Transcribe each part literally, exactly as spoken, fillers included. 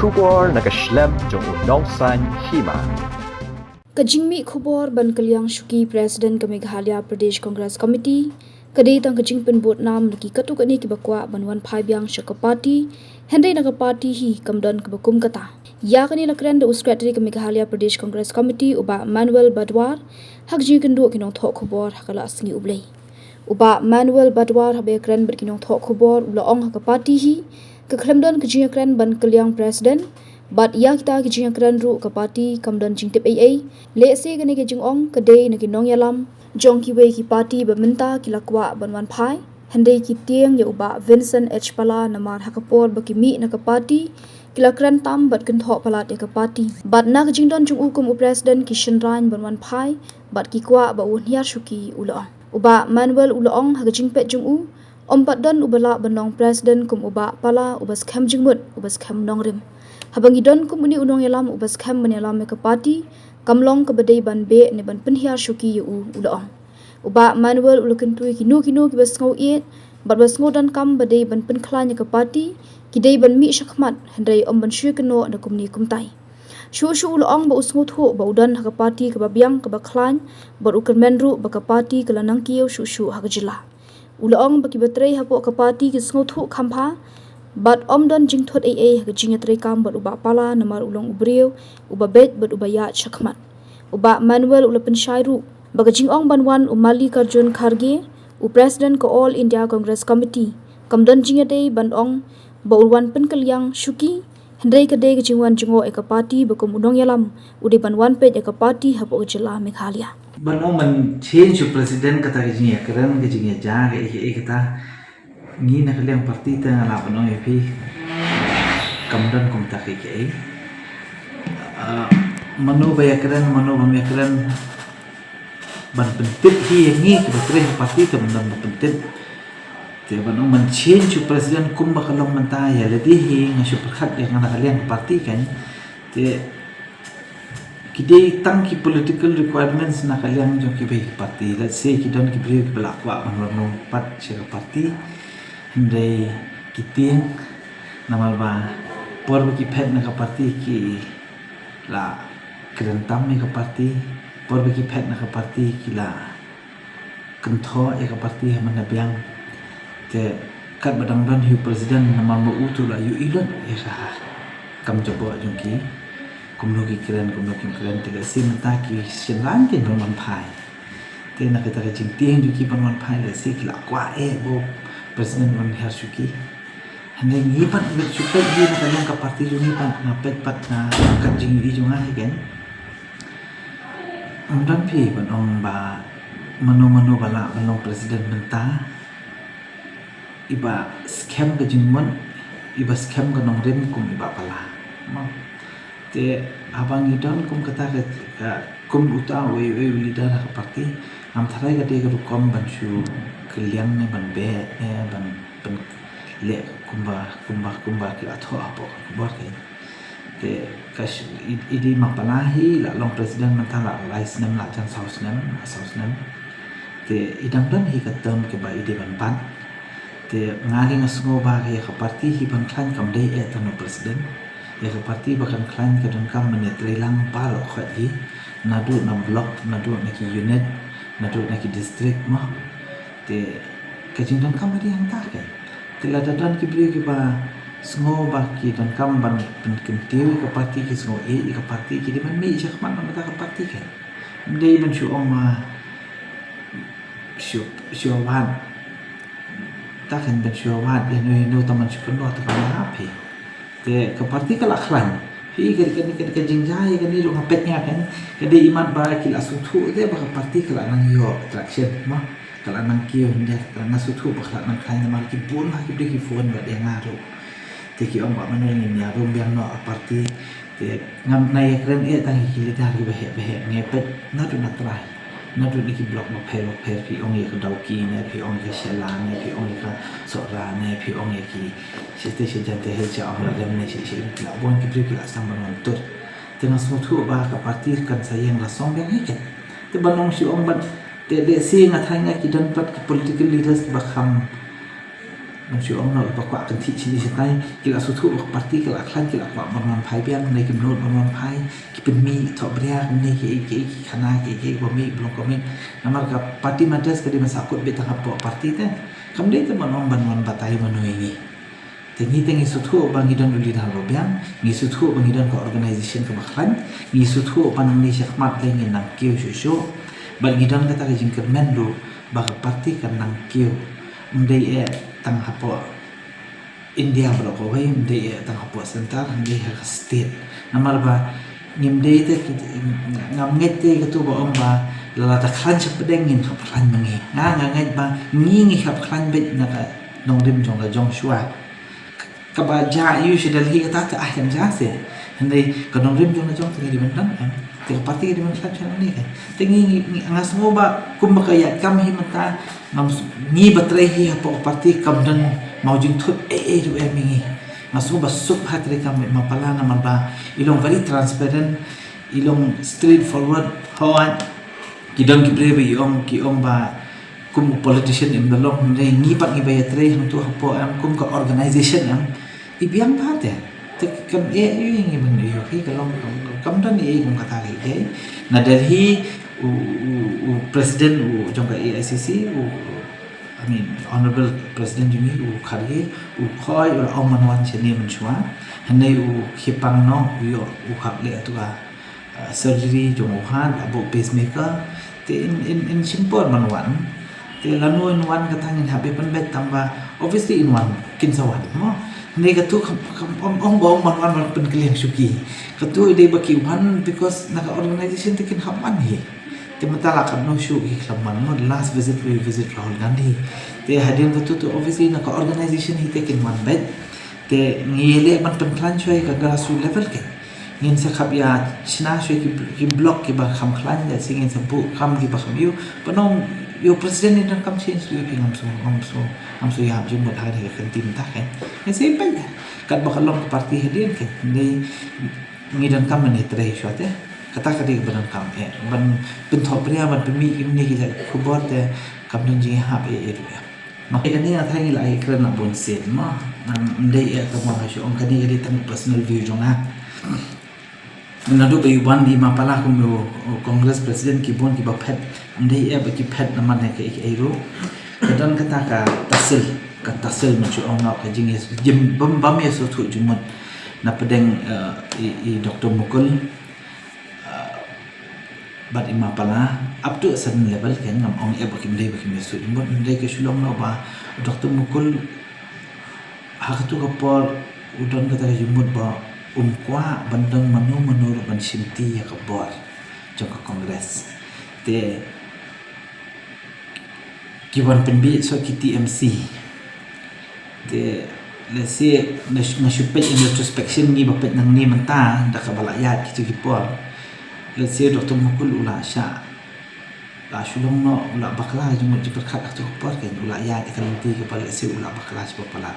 Khubor na ka shlem jong u Nongsaiñ Hima. Ka jingmih khubor ban kylliang shuki President ka Meghalaya Pradesh Congress Committee ka dei tang ka jingpynbud nam na ki katto katne kiba kwah ban wan phai biang sha ka party, hynrei na ka party hi kam don kaba kum kata. Ïa kane la kren da u Secretary ka Meghalaya Pradesh Congress Committee u Bah Manuel Badwar ha ka jingïakynduh ki nongthoh khubor ha ka la sngi U Blei. U Bah Manuel Badwar haba ïakren bad ki nongthoh khubor u la ong ha ka party hi ka khlem don ka jingïakren ban kylliang President, bad ïa kita ki jingïakren ruh ka party kam don jingtip ei ei. Lehse kane ka jingong ka dei na ki nongïalam jong kiwei ki party ba mynta ki la kwah ban wan phai, hynrei ki tieng ïa u Bah Vincent H Pala namar ha ka por ba ki mih na ka party ki la kren tam bad kynthoh palat ïa ka party. Bad na ka jingdon jong u kum u President ki shynraiñ ban wan phai bad ki kwah ba un hiar shuki, u la ong. U Bah Manuel u la ong ha ka jingpeit jong u, ym pat don uba lah ban long President kum u Bah Pala, uba skhem jingmut, uba skhem nongrim. Haba ngi don kum une u nongïalam uba skhem ban ïalam ïa ka party, kam long kaba dei ban beh ne ban pynhiar shuki ïa u, u la ong. U Bah Manuel u la kyntu ïa kino kino kiba sngew ïeit bad ba sngew donkam ba dei ban pynkhlaiñ ïa ka party, ki dei ban mih shakhmat, hynrei ym ban shu ïakynnoh da kumne kumtai. Shuh shuh u la ong ba u sngewthuh ba u don ha ka party kaba biang kaba khlaiñ, bad u kyrmen ruh ba ka party ka la nang kiew shuh shuh ha ka jylla. U la ong ba kiba trei hapoh ka party ki sngewthuh kham bha bad ym don jingthut ei ei ha ka jingïatreikam bad u Bah Pala namar u long u briew uba beit bad uba ïaid shakhmat. U Bah Manuel u la pynshai ruh ba ka jingong ban wan u Mallikarjun Kharge, u President ka All India Congress Committee, kam don jingïadei ban ong ba u wan pynkylliang shuki, hynrei ka dei ka jingwan jngoh ïa ka party ba kum u nongïalam u dei ban wan peit ïa ka party hapoh ka jylla Meghalaya. Ban ong ban change u President kata ka jingïakren, ka jingïaja, kaei kaei kata, ngi na ka liang party te nga lah ban ong ïa phi, kam don kumta kaei kaei. Ah, mano ba ïakren, mano bym ïakren, ban pyntip hi ïa ngi kiba trei ha party te ban don ba pyntip. Te ban ong ban change u President kumba ka long mynta, ïa lade hi nga shu pyrkhat ïa nga na ka liang party kan. Te ki dei tang ki political requirements na ka liang jong kiwei ki party. Let's say ki don ki briew kiba la kwah ban wan long part sha ka party, hynrei ki tieng namar ba por ba ki phet na ka party ki la kren tam ïa ka party, por ba ki phet na ka party ki la kynthoh ïa ka party ha man la biang. Te katba dang don hi u President namar ma u tu la ïohi lut ïa ka kam jaboh jong ki, kumno ki kren, kumno kim kren. Te lehse mynta ki shynrang kin don ban phai. Te na kata ka jingtieng jong ki ban wan phai lehse ki la kwah eh ba u President un hiar shuki. Hynrei ngi pat ngi shu peit hi na ka liang ka party jong ngi pat, nga peit pat na ka jingïohi jong nga hi kan. Ym don phi ban ong ba mano mano ba lah ban long President mynta, iba skhem ka jingmut, iba skhem ka nongrim kum i Bah Pala. Mo. Te haba ngi don kum kata ka, ka, kum uta uwei uwei u leader ha ka party, ngam tharai ka dei ka rukom ban shu kylliang ne ban beh ne ban, ban leh kumba, kumba, kumba ki la thoh hapoh ka khubor ka. Te ka sh-, i, i dei ma Pala hi la long President mynta la lai snem, la jan saw snem, la saw snem. Te i dang don hi ka term kaba i dei ban bat. Te nga lei nga sngew ba ïa ka party hi ban khlaiñ kam dei eh tang u President. Ïa ka party ba kan khlaiñ ka donkam ban ïatreilang baroh khoit hi, naduh na block, naduh na ki unit, naduh na ki district mo. Te ka jingdonkam ka dei hangta kan. Te lada don ki briew kiba sngew ba ki donkam ban pynkyntiew ïa ka party, ki sngew ïeit ïa ka party, ki dei ban mih shakhmat na ka bynta ka party kan. Ym dei ban shu ong ma shu, shu wad. Ta kan ban shu wad ïano ïano tang ban shu pynlong ta kan ap hi. Te ka party ka la khlaiñ. Phi ka, ka, ka, ka jingjia ïa kane ruh nga peit nga kan. Ka dei imat ba ki la sngewthuh te ba ka party ka la nang ïoh traction mo. Ka la nang kiew hynrei ka la nang sngewthuh ba ka la nang khlaiñ namar ki bun ha ki briew ki phone bad ïa nga ruh. Te ki ong ba mano ngin ïarum biang noh ha party. Te ngam nang ïakren eh tang ïa ki leader kiba heh ba heh, ngi peit naduh na trai. Naduh na ki block bapher bapher, phi ong ïa ka Dawki ne, phi ong ïa ka Shella ne, phi ong ïa ka Sohra ne, phi ong ïa ki shate shajan te, hei sha Aung La Rem ne, shi shi ki la bun ki briew ki la sdang ban wan tur. Te nga sngewthuh ba ka party kan sa ïeng la song biang hi kan. Te ban ong shu ong ban, te lehse nga tharai nga ki don pat ki political leaders ba kham Shu ong noh ba kwah kynthih shini shatai, ki la sngewthuh ba ka party ka la khlaiñ, ki la kwah ban wan phai biang, ne kim nud ban wan phai, ki pynmih thohbria, ne ki, ki, ki khana, ki, ki ba mih, blong ka mih. Namar ka party matters ka dei ban sahkut beit tang hapoh party te. Kam dei te ban ong ban wan batai mano ïa ngi. Te ngi te ngi sngewthuh ba ngi don u leader ba biang, ngi sngewthuh ba ngi don ka organization kaba khlaiñ, ngi sngewthuh ba nangne shakhmat te ngin nang kiew shuh shuh. Bad ngi don kata ka jingkyrmen ruh ba ka party kan nang kiew. Ym dei eh tang hapoh India baroh kawei, ym dei eh tang hapoh centre, ym dei ha ka state. Namar ba ngim dei te ki, ngam ngeit te katu ba ong ba lada khlaiñ shapdeng ngin hap khlaiñ ma ngi. Nga nga ngeit ba ngi ngi hap khlaiñ beit na ka nongrim jong ka jong shuwa. Kaba jia ïa u sha Delhi kata te ai kan jia se. Hynrei ka nongrim jong ka jong te ngi dei ban don em. Te ka party ka dei ban khlaiñ sha ngi ka. Te ngi, ngi, ngi nga sngew ba kumba ka ïaid kam hi mynta ngam s-, ngi ba trei hi hapoh ka party kam don mawjingthut ei ei ruh em ïa ngi. Nga sngew ba suk ha trei kam ma Pala namar ba i long very transparent, i long straightforward, hooid. Ki don ki briew ba i ong, ki ong ba kum u politician im da long, hynrei ngi pat ngi ba ïatrei hangtu hapoh em kum ka organization em. I biang bha te. Te kam eh ïa ngi ban ïohi ka long kam, kam don ei kum kata ka ei. Na Delhi u, u, u president u jong ka A I C C u, I mean, Honorable President jong ngi u Kharge u khoi u la ong ban wan shane mynshuwa. Hynrei u khie pang noh u ïoh u hap leh atu ka uh, surgery jong u heart, la buh pacemaker. Te in, in, in shim por ban wan. Te lano in wan kata ngin hap ban pynbeit tang ba obviously in wan kin sa wan mo. Hynrei katu kam, kam ong, ong ba ong ban wan ban pynkylliang shuh ki. Katu dei ba ki wan because na ka organization te kin hap wan hi. Te mynta la katno shuh ki khlem wan mo, last visit we visit Rahul Gandhi. Te hadien katu tu obviously na ka organization hi te kin wan beit. Te ngi leh ban pynkhlaiñ shuwa ka grassroots level ke. Ngin sa khap ïa shna shuwa ki, ki block kiba kham khlaiñ, lehse ngin sa buh kam kiba kham ïoh. Ban ong ïa u president ni dang kam change ïa phi ngam sngew, ngam sngew, ngam sngew ïa jingmut ha ka kynti mynta ke. Ngin sa ïa peit ïa katba ka long ka party hadien ke. Ngi, ngi donkam ban ïatrei shuwa te. Kata ka dei kaba donkam eh. Ban pynthohbria, ban pynmih kumne ki jait khubor te kam don jingïahap eh eh ruh eh. Te kane nga tharai ngi la ïakren na bun sien mo. Ym dei eh tang ba nga shu ong kane ka dei tang personal view jong nga. Naduh ba i wan i Ma Pala kum u Congress president ki bun kiba phet, ym dei eh ba ki phet namar ne kaei kaei ruh. Ka don kata ka tasil, ka tasil mynshuwa ong nga ka jing, jing bym, bym ïasngewthuh jingmut na pdeng, eh, i, i Doctor Mukul. Uh, bad i Ma Pala, up to a certain level, kan ngam ong eh ba kim dei ba kim ïasngewthuh jingmut, hynrei ka shu long noh ba Doctor Mukul ha katu ka por u don kata ka jingmut ba um kwah ban don mano mano ruh ban shimti ïa ka bor jong ka Congress. Te ki wan pynbeit shuh ki T M C. Te lehse nga shu peit in retrospection, ngi ba peit nangne mynta da kaba la ïaid kitu ki por. Lehse Doctor Mukul u la shah, la shu long noh, u la bakla jingmut jingpyrkhat ha katu ka por, kan u la ïaid ïa ka lynti kaba lehse u la bakla sha ba palat.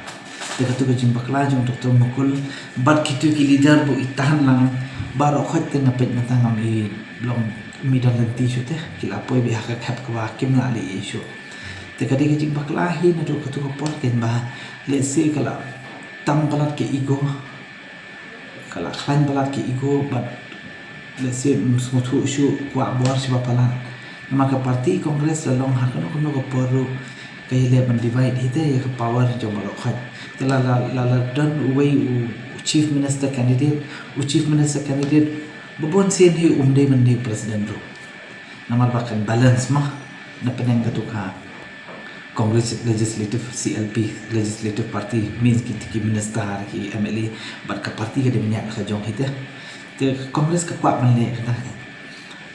Te katu ka jingbakla jong Doctor Mukul bad kitu ki leader ba i tan lang baroh khoit, te nga peit mynta ngam i long, ym i don lynti shuh te, ki la poi beit ha ka khep kaba kim lah leh ei shuh. Te ka dei ka jingbakla hi naduh katu ka por, kan ba lehse ka la tam palat ka ego, ka la khlaiñ palat ka ego bad lehse ym sngewthuh shuh, kwah bor sha ba palat. Namar ka party Congress la long ha kano kano ka por ruh ka ïaleh ban divide hi te ïa ka power jong baroh khoit. Te la, la, la, la don uwei u chief minister candidate, u chief minister candidate ba bun sien hi um dei ban dei president ruh. Namar ba kan balance ma na pdeng katu ka Congress Legislative, C L P, Legislative Party, means ki, ki minister, ki M L A, bad ka party ka dei ban ïaid ka jong hi te. Te Congress ka kwah ban leh kata.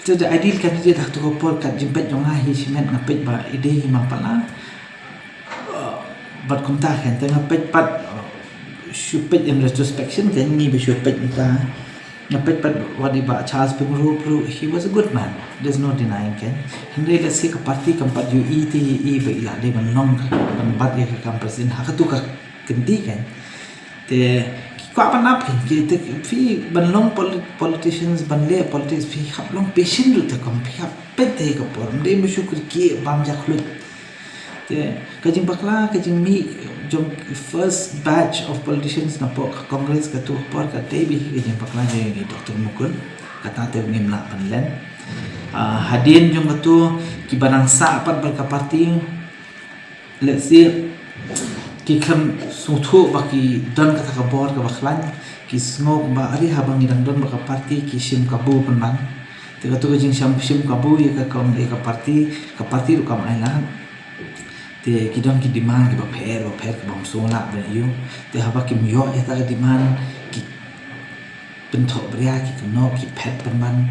Te the ideal candidate ha katu ka por, ka jingpeit jong nga hi shimet nga peit ba i dei hi Ma Pala. Uh, bad kumta kan, te nga peit pat, uh, shu peit in retrospection kan, ngi ba shu peit mynta. Nga peit pat wat i Bah Charles Pyngrope ruh, he was a good man. There's no denying kan. Hynrei lehse ka party kam pat ïohi te i ba i la dei ban long, ban bat ïa ka kam president ha katu ka kynti kan. Te ki kwah ban ap kan, ki te phi ban long polit-, politicians, ban leh politics, phi hap long patient ruh te, kam phi hap peit te ka por. Ym dei ba shu kyrkieh bam jakhlut. Te ka jingbakla, ka jingmih, jong first batch of politicians na pok Congress ka tu ka por ka dei beit ka jingpakla jong i Doctor Mukul. Kata te ngim lah ban len. Ah, hadien jong ka tu ki ba nang sah pat bad ka party, let's say, ki khlem sngewthuh ba ki don kata ka bor ka ba khlaiñ, ki sngew ba ari haba ngi dang don bad ka party ki shim kabu pynban. Te ka tu ka jingshim shim kabu ïa ka kong ïa ka party, ka party ruh kam ai lad. Te ki don ki demand ki ba pher ba pher ki bym sngewlah ban ïoh. Te haba kim ïoh ïa ta ka demand ki pynthoh bria ki kynnoh ki phet pynban.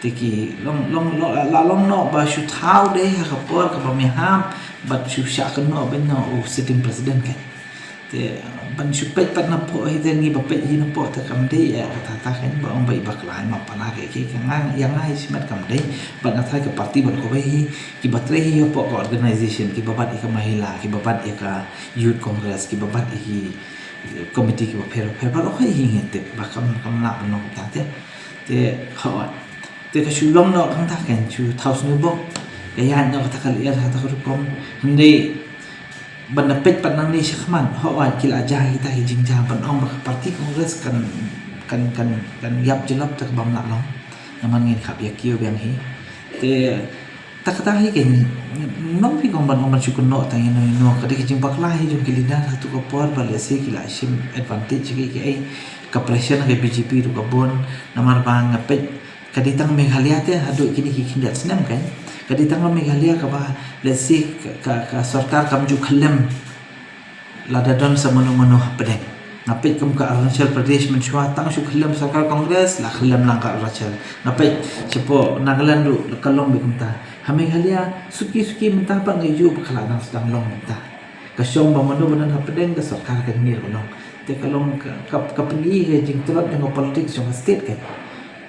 Te ki long long long la long noh ba shu thaw dei ha ka por ka ba me hap bad shu shah kynnoh ban noh u sitting president kan. Te ban shu peit pat na pok hi te ngi ba peit hi na pok te kam dei ïa kata ta kan ba ong ba i ba klai ma pala ke ke ka nga ïa nga hi shimet kam dei. Bad na thai ka party bad ko ba hi ki ba trei hi ha pok ka organization ki ba bat ïa ka mahila ki ba bat ïa ka youth congress ki ba bat ïa ki committee ki ba pher pher ba roi hi ngi te ba kam kam lah ban long ta te. Te hawa te ka shu long noh kang ta kan shu thaw snu bok ka ïa noh ta ka liar ha ta ka rukom. Hynrei ban na peit pat nang ni shakhmat hawa ki la ja kita hi jingjang ban ong ba ka party congress kan kan kan kan yap jilap ta ka bam lah long. Naman ngin khap ïa kiew biang hi te ta kata hi ke nong phi kong ban ong ban shu kynnoh tang ino ino ka dei ka jingpakla hi jong ki leader ha tu ka por ba lehse ki la shim advantage ki ki ai ka pressure na ka B J P ruh ka bun. Namar ba nga peit ka dei tang Meghalaya te haduh kini ki khyndiat snem kan ka dei tang Meghalaya ka ba lehse ka ka sorkar kam ju khlem lada don sa mano mano hapdeng. Nga peit kum ka Arunachal Pradesh mynshuwa tang shu khlem sorkar Congress la khlem lang ka Arunachal. Nga peit shapoh Nagaland ruh ka long beit kumta. Ha Meghalaya suki suki mynta pat nga ïoh ba ka la dang sdang long mynta. Ka shong ba mano ba don hapdeng ka sorkar ka ngir ka long. Te ka long ka ka ka pynïaid ka jingtlot jong ka politics jong ka state ka.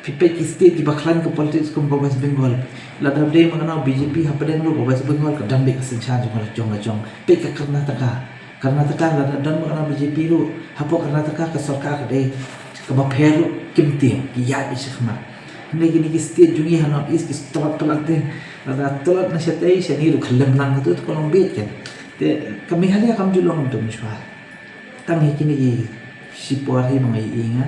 Phi peit ki state ki ba khlaiñ ka politics kum ka West Bengal. Lada dei ma ka nau B J P hapdeng ruh ka West Bengal ka dang beit ka synshar jong ka jong ka jong. Peit ka Karnataka. Karnataka lada don ma ka nau B J P ruh hapoh Karnataka ka sorkar ka dei ka ba pher ruh kim tieng ki ïaid beit shakhmat. Hynrei kine ki state jong ngi ha North East ki tlot palat te. Lada tlot na shatei shane ruh khlem lang ka tu tu ka long beit kan. Te ka Meghalaya kam ju long tu mynshuwa. Tang hi kine ki shipor hi ma nga ïohi nga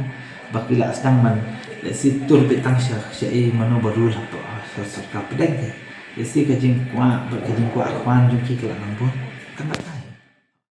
ba ki la sdang man lehse tur beit tang sha sha i mano ba rule hapoh ha sorkar pdeng te. Lehse ka jingkwah bad ka jingkwah khwan jong ki ka la nang bun. Tang kata.